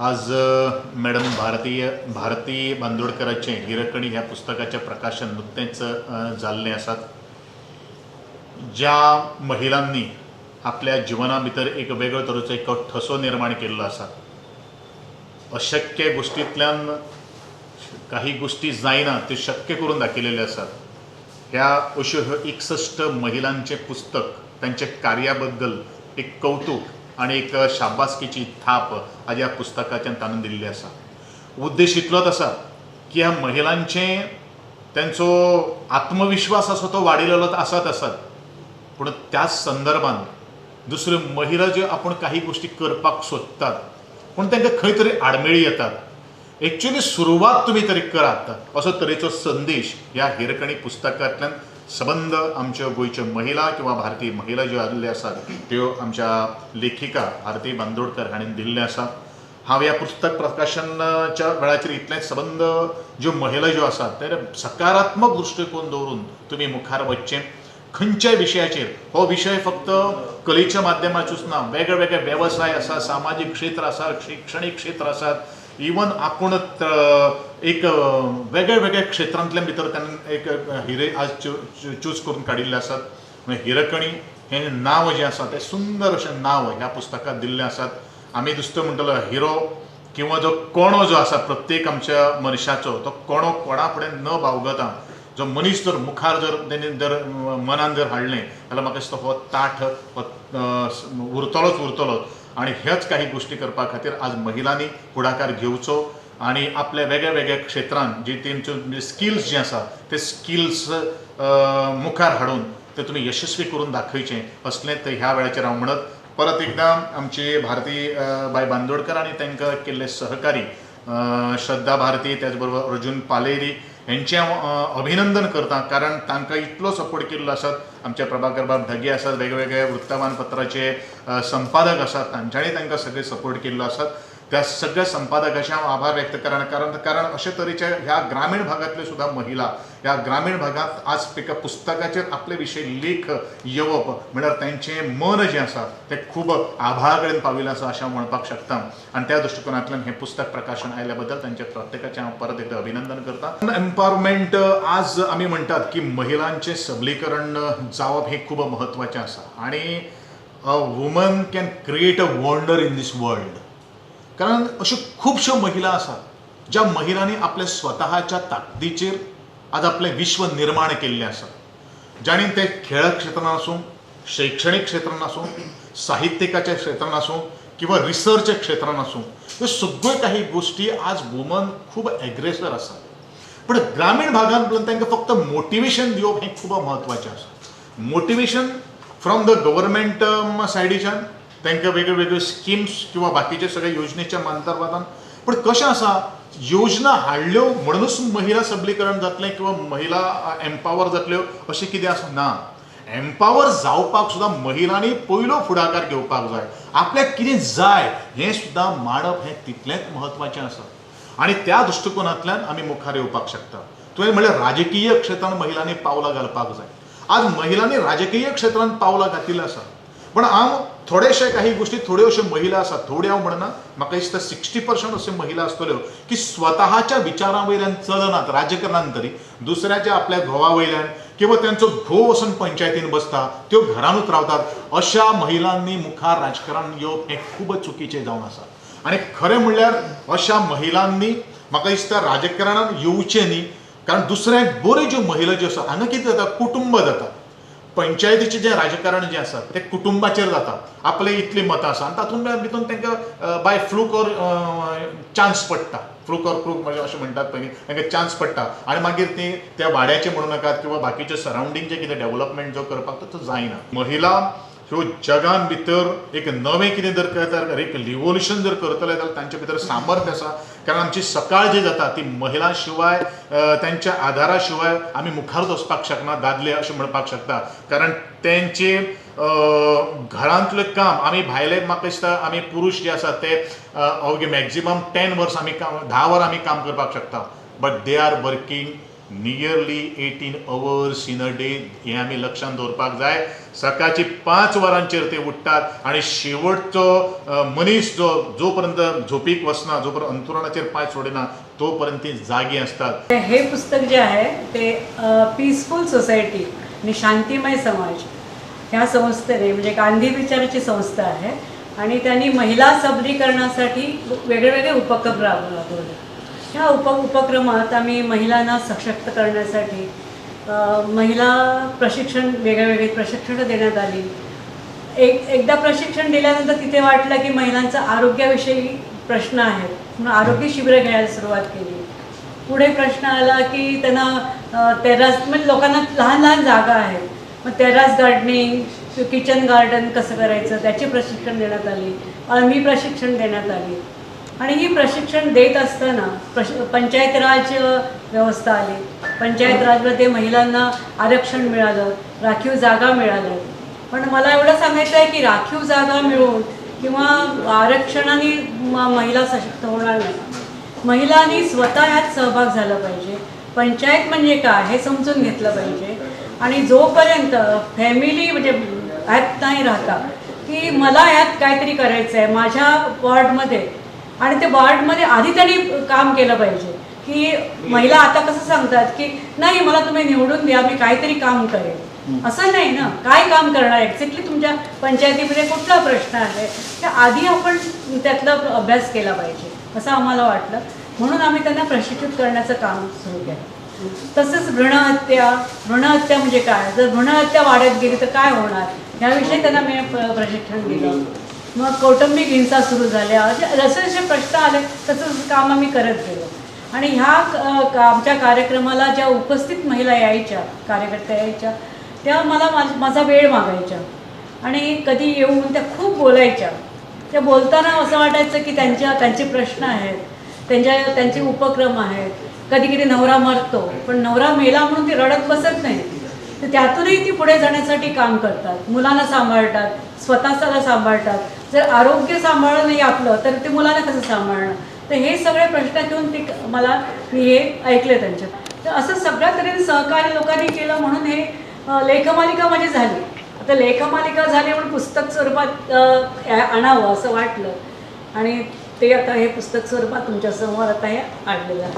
आज मॅडम भारती बांदोडकराचें हिरकणी ह्या पुस्तकाचें प्रकाशन नुकतेंच जाल्लें आसात. ज्या महिलांनी आपल्या जिवना भितर एक वेगळो तरेचो एक ठसो निर्माण केल्लो आसा, अशक्य गोश्टींतल्यान काही गोश्टी जायना त्यो शक्य करून दाखयलेल्यो आसात. ह्या अश्यो ह्यो 61 महिलांचें पुस्तक तांच्या कार्या बद्दल एक कौतूक आनी एक शाबासकीची थाप आज ह्या पुस्तकाच्यान ताणून दिल्ली आसा. उद्देश इतलोच आसा की ह्या महिलांचें तेंचो आत्मविश्वास आसा तो वाडिल्लो आसात आसात, पूण त्याच संदर्भान दुसऱ्यो महिला ज्यो आपूण काही गोश्टी करपाक सोदतात पूण तांकां खंय तरी आडमेळी येतात, एक्चुअली सुरवात तुमी तरी करात असो तरेचो संदेश ह्या हिरकणी पुस्तकांतल्यान सबंद आमच्यो गोंयच्यो महिला किंवा भारतीय महिला ज्यो आयिल्ल्यो आसात त्यो आमच्या लेखिका भारती बांदोडकर हांणी दिल्लें आसा. हांव ह्या पुस्तक प्रकाशनाच्या वेळाचेर इतलेंच सबंद ज्यो महिला ज्यो आसात ते सकारात्मक दृश्टिकोन दवरून तुमी मुखार वचचें. खंयच्याय विशयाचेर, हो विशय फक्त कलेच्या माध्यमाचोच ना, वेगळे वेगळे वेवसाय आसा, सामाजीक क्षेत्र आसा, शिक्षणीक क्षेत्र आसात, इवन आपूण एक वेगळे वेगळे क्षेत्रांतल्या भितर ताणें एक हिरे आज चूज करून काडिल्ले आसात. म्हणजे हिरकणी हें नांव जें आसा तें सुंदर अशें नांव ह्या पुस्तकांत दिल्लें आसात. आमी दुसरो म्हणटलो हिरो किंवा जो कोणो जो आसा प्रत्येक आमच्या मनशाचो तो कोणो कोणा फुडें न बावगता जो मनीस जर मुखार जर तेणी जर मनान जर हाडलें जाल्यार म्हाका दिसता हो ताठ उरतलोच उरतलोच. आनी ह्याच काही गोश्टी करपा खातीर आज महिलांनी फुडाकार घेवचो आनी आपल्या वेगळ्या वेगळ्या क्षेत्रांत जी तेंच्यो स्किल्स जे आसा ते स्किल्स मुखार हाडून ते तुमी यशस्वी करून दाखयचें असलें ते ह्या वेळाचेर हांव म्हणत परत एकदां आमची भारती बाय बांदोडकर आनी तांकां केल्ले सहकारी श्रद्धा भारती, त्याच बरोबर अर्जुन पालेरी हेंचें हांव अभिनंदन करता, कारण तांकां इतलो सपोर्ट केल्लो आसात. आमचे प्रभाकर बाब ढगे आसात, वेगवेगळे वृत्तमानपत्राचे संपादक आसात, तांच्यांनी तांकां सगळे सपोर्ट केल्लो आसात. त्या सगळ्या संपादकाचे हांव आभार व्यक्त करना, कारण अशे तरेचे ह्या ग्रामीण भागांतल्यो सुद्दां महिला ह्या ग्रामीण भागांत आज एका पुस्तकाचेर आपले विशय लेख येवप म्हळ्यार तांचें मन जें आसा तें खूब आभाळा कडेन पाविल्लें आसा अशें हांव म्हणपाक शकता. आनी त्या दृश्टिकोनांतल्यान हें पुस्तक प्रकाशन आयल्या बद्दल तांचे प्रत्येकाचें हांव परत एकदां अभिनंदन करता. एम्पावरमेंट आज आमी म्हणटात की महिलांचें सबलीकरण जावप हें खूब म्हत्वाचें आसा आनी a woman can create a wonder in this world. कारण अश्यो खुबश्यो महिला आसात ज्या महिलांनी आपल्या स्वताच्या ताकदीचेर आज आपलें विश्व निर्माण केल्लें आसा, जांणी ते खेळ क्षेत्रान आसूं, शैक्षणीक क्षेत्रान आसूं, साहित्यिकाच्या क्षेत्रान आसूं किंवा रिसर्च क्षेत्रान आसूं, ह्यो सगळ्यो काही गोश्टी आज वुमन खूब एग्रेसर आसा. पूण ग्रामीण भागांतल्यान तांकां फक्त मोटिवेशन दिवप हें खूब म्हत्वाचें आसा. मोटिवेशन फ्रॉम the government सायडीच्यान तांकां वेगळ्यो वेगळ्यो स्किम्स किंवा बाकीचे सगळे योजनेच्या माध्यमांतल्यान, पूण कशें आसा योजना हाडल्यो म्हणूनच महिला सबलीकरण जातलें किंवा महिला एम्पावर जातल्यो अशें कितें आसा ना. एम्पावर जावपाक सुद्दां महिलांनी पयलो फुडाकार घेवपाक जाय, आपल्याक कितें जाय हें सुद्दां मांडप हें तितलेंच म्हत्वाचें आसा आनी त्या दृश्टिकोनांतल्यान आमी मुखार येवपाक शकता. तुवें म्हणल्यार राजकीय क्षेत्रांत महिलांनी पावलां घालपाक जाय. आज महिलांनी राजकीय क्षेत्रांत पावलां घातिल्लीं आसा, पण हांव थोडेशे काही गोश्टी थोड्यो अश्यो महिला आसात, थोड्यो हांव म्हणना, म्हाका दिसता 60% अश्यो महिला आसतल्यो की स्वताच्या विचारां वयल्यान चलनात राजकारणान तरी, दुसऱ्याच्या आपल्या घोवा वयल्यान किंवा तांचो घोव वचून पंचायतीन बसता, त्यो घरानूच रावतात, अशा महिलांनी मुखार राजकारण येवप हें खूब चुकीचें जावन आसा. आनी खरें म्हणल्यार अशा महिलांनी म्हाका दिसता राजकारणान येवचें न्ही, कारण दुसऱ्याक बऱ्यो ज्यो महिला ज्यो आसा हांगा कितें जाता, कुटुंब जाता, पंचायतीचें जें राजकारण जें आसा तें कुटुंबाचेर जाता, आपले इतलीं मतां आसा आनी तातूंत भितर तांकां बाय फ्लूक ऑर चान्स पडटा, फ्लूक ऑर क्रूक म्हणजे अशें म्हणटात पयलीं तांकां चान्स पडटा आनी मागीर ती त्या वाड्याचें म्हणू नाकात किंवा बाकीचे सरावंडींगचें कितें डेवलपमेंट जो करपाक तो जायना. महिला ह्यो जगान भितर एक नवें कितें जर करता, एक रिवोल्युशन जर करतले जाल्यार तांचे भितर सामर्थ्य आसा, कारण आमची सकाळ जी जाता ती महिलां शिवाय तांच्या आदारा शिवाय आमी मुखारूच वचपाक शकना दादले अशें म्हणपाक शकता. कारण तेंचे घरांतलें काम आमी भायले म्हाका दिसता आमी पुरूश जे आसात ते अवघे मॅक्झिमम 10 वर्स आमी काम, 10 वरां आमी काम करपाक शकता, but they are working nearly 18 hours in a day. हें आमी लक्षांत दवरपाक जाय. सकाळची 5 वरांचेर ते उठ्ठात आनी शेवटचो मनीस जो जो पर्यंत झोपीक वचना, जो पर्यंत अंतरुणाचेर पांय सोडिना तो पर्यंत ती जागी आसतात. हे पुस्तक जे आहे ते पीसफुल सोसायटी आणि शांतिमय समाज ह्या संस्थेने, म्हणजे गांधी विचाराची संस्था आहे आणि त्यांनी महिला सबलीकरणासाठी वेगळे वेगळे उपक्रम राबवले. ह्या उपक्रमात आम्ही महिलांना सशक्त करण्यासाठी महिला प्रशिक्षण, वेगळे वेगळे प्रशिक्षणं देण्यात आली. एकदा प्रशिक्षण दिल्यानंतर तिथे वाटलं की महिलांचा आरोग्याविषयी प्रश्न आहेत म्हणून आरोग्य शिबिरं घ्यायला सुरुवात केली. पुढे प्रश्न आला की त्यांना टेरास, म्हणजे लोकांना लहान लहान जागा आहेत, मग टेरास गार्डनिंग, किचन गार्डन कसं करायचं त्याचे प्रशिक्षण देण्यात आली, अळमी प्रशिक्षण देण्यात आली. आणि ही प्रशिक्षण देत असताना पंचायत राज व्यवस्था आली. पंचायत राजमध्ये महिलांना आरक्षण मिळालं, राखीव जागा मिळाल्या. पण मला एवढं सांगायचं आहे की राखीव जागा मिळून किंवा आरक्षणाने महिला सशक्त होणार नाही. महिलांनी स्वतः ह्यात सहभाग झाला पाहिजे. पंचायत म्हणजे काय हे समजून घेतलं पाहिजे. आणि जोपर्यंत फॅमिली म्हणजे ह्यात नाही राहता की मला ह्यात काहीतरी करायचं आहे माझ्या वॉर्डमध्ये, आणि ते वॉर्डमध्ये आधी त्यांनी काम केलं पाहिजे. की महिला आता कसं सांगतात की नाही मला तुम्ही निवडून द्या, मी काहीतरी काम करेन, असं नाही ना. काय काम करणार एक्झॅक्टली, तुमच्या पंचायतीमध्ये कुठला प्रश्न आहे त्या आधी आपण त्यातला अभ्यास केला पाहिजे असं आम्हाला वाटलं. म्हणून आम्ही त्यांना प्रशिक्षित करण्याचं काम सुरू केलं. तसंच भ्रूणहत्या, भ्रूणहत्या म्हणजे काय, जर भ्रूणहत्या वाढत गेली तर काय होणार याविषयी त्यांना मी प्रशिक्षण दिलं. मग कौटुंबिक हिंसा सुरू झाल्या, जसे जसे प्रश्न आले तसं काम आम्ही करत गेलो. आणि ह्या आमच्या कार्यक्रमाला ज्या उपस्थित महिला यायच्या, कार्यकर्त्या यायच्या, त्या मला माझा वेळ मागायच्या आणि कधी येऊन त्या खूप बोलायच्या. त्या बोलताना असं वाटायचं की त्यांचे प्रश्न आहेत, त्यांचे उपक्रम आहेत. कधी कधी नवरा मरतो पण नवरा मेला म्हणून ती रडत बसत नाही, तर त्यातूनही ती पुढे जाण्यासाठी काम करतात, मुलांना सांभाळतात, स्वतःला सांभाळतात. जर आरोग्य सांभाळलं नाही आपलं तर ते मुलांना कसं सांभाळणार. तर हे सगळे प्रश्न घेऊन ती मला मी हे ऐकले त्यांच्यात. तर असं सगळ्या तऱ्हेने सहकार्य लोकांनी केलं म्हणून हे लेखमालिका माझी झाली. आता लेखमालिका झाली म्हणून पुस्तक स्वरूपात आणावं असं वाटलं आणि ते आता हे पुस्तक स्वरूपात तुमच्यासमोर आता हे आणलेलं आहे.